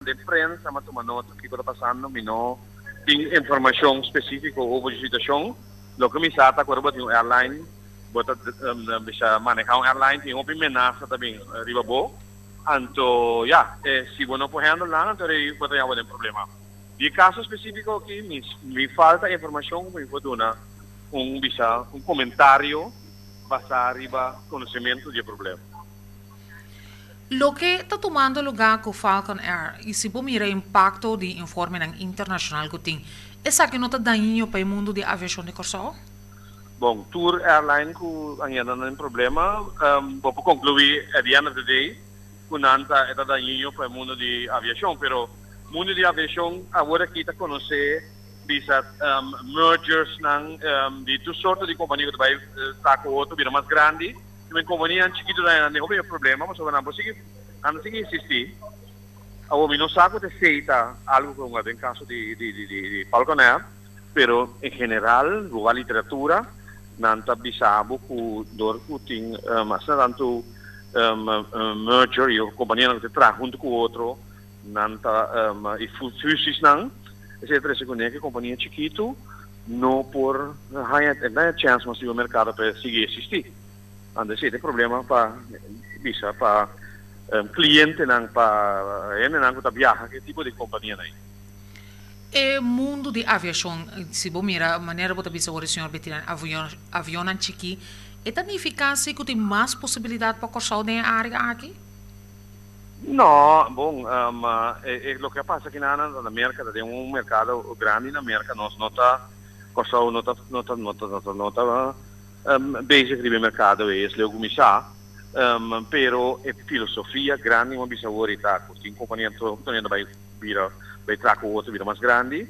Den prensa m'a tuma nota kiko ta pasando, mi no tin informashon spesífiko over di situashon. Loke mi sa ta ku ora bo tin un airline, bo ta bisa manehá un airline, tin hopi menasa ta bin riba bo. Anto ya, si bo no por handle nan, anto rei bo ta yaba den problema. Di e kaso spesífiko aki mi falta informashon ku mi por duna un bisa un komentario basá riba konosementu di e problema. Loke ta tumando lugá ku Falcon Air i si bo mira e impakto di informenan internashonal ku tin, esaki no ta dañino pa e mundu di aviashon di Kòrsou? Bon, tur airline ku a yenda den problema, bo por konkluí at the end of the day ku nan ta e ta dañino pa e mundu di aviashon. Pero mundu di aviashon awor aki ta konosé bisa mergersnan di tur sorto di kompania ku ta bai ta ku otro bira mas grandi. Mi kompanianan chikitu ta hende hopi problema pasobra nan por sigui nan ta sigui insistí. Awor mi no sa ku ta esei ta algu ku a hunga den kaso di di di di Falconair, pero en general bo wak literatura nan ta bisa bo ku dor ku tin asina tantu merger i kompanianan ku ta traha huntu ku otro nan ta i fusisnan esei ta trese kuné ku e kompania chikitu no por haña e haña chèns mas riba merkado pa e sigui eksistí. Anto esei ta e problema pa bisa pa klientenan, pa hendenan ku ta biaha ku e tipo di kompanianan ei. E mundu di aviashon, si bo mira manera bo ta bisa awor e señor Bettina, avion avionnan chikí, e ta nifiká si ku tin mas posibilidat pa Kòrsou den e área aki? No, bon, e loke a pasa aki na na Merka ta den un merkado grandi na Merka, nos no ta, Kòrsou no ta no ta no ta no ta no ta bezig riba e merkado ei, es leu ku mi sa, pero e filosofia grandi ku mi a bisa awor ei ta ku tin kompania ta bai bira bai traha ku otro bira mas grandi,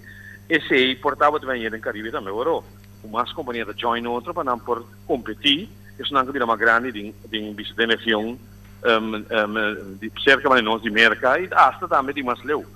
esei por tabata bini den Karibe tambe oro ku mas kompania ta join otro pa nan por kompetí esnan ku bira mas grandi den den den region. Serka di nos di Merka i asta tambe di mas leu.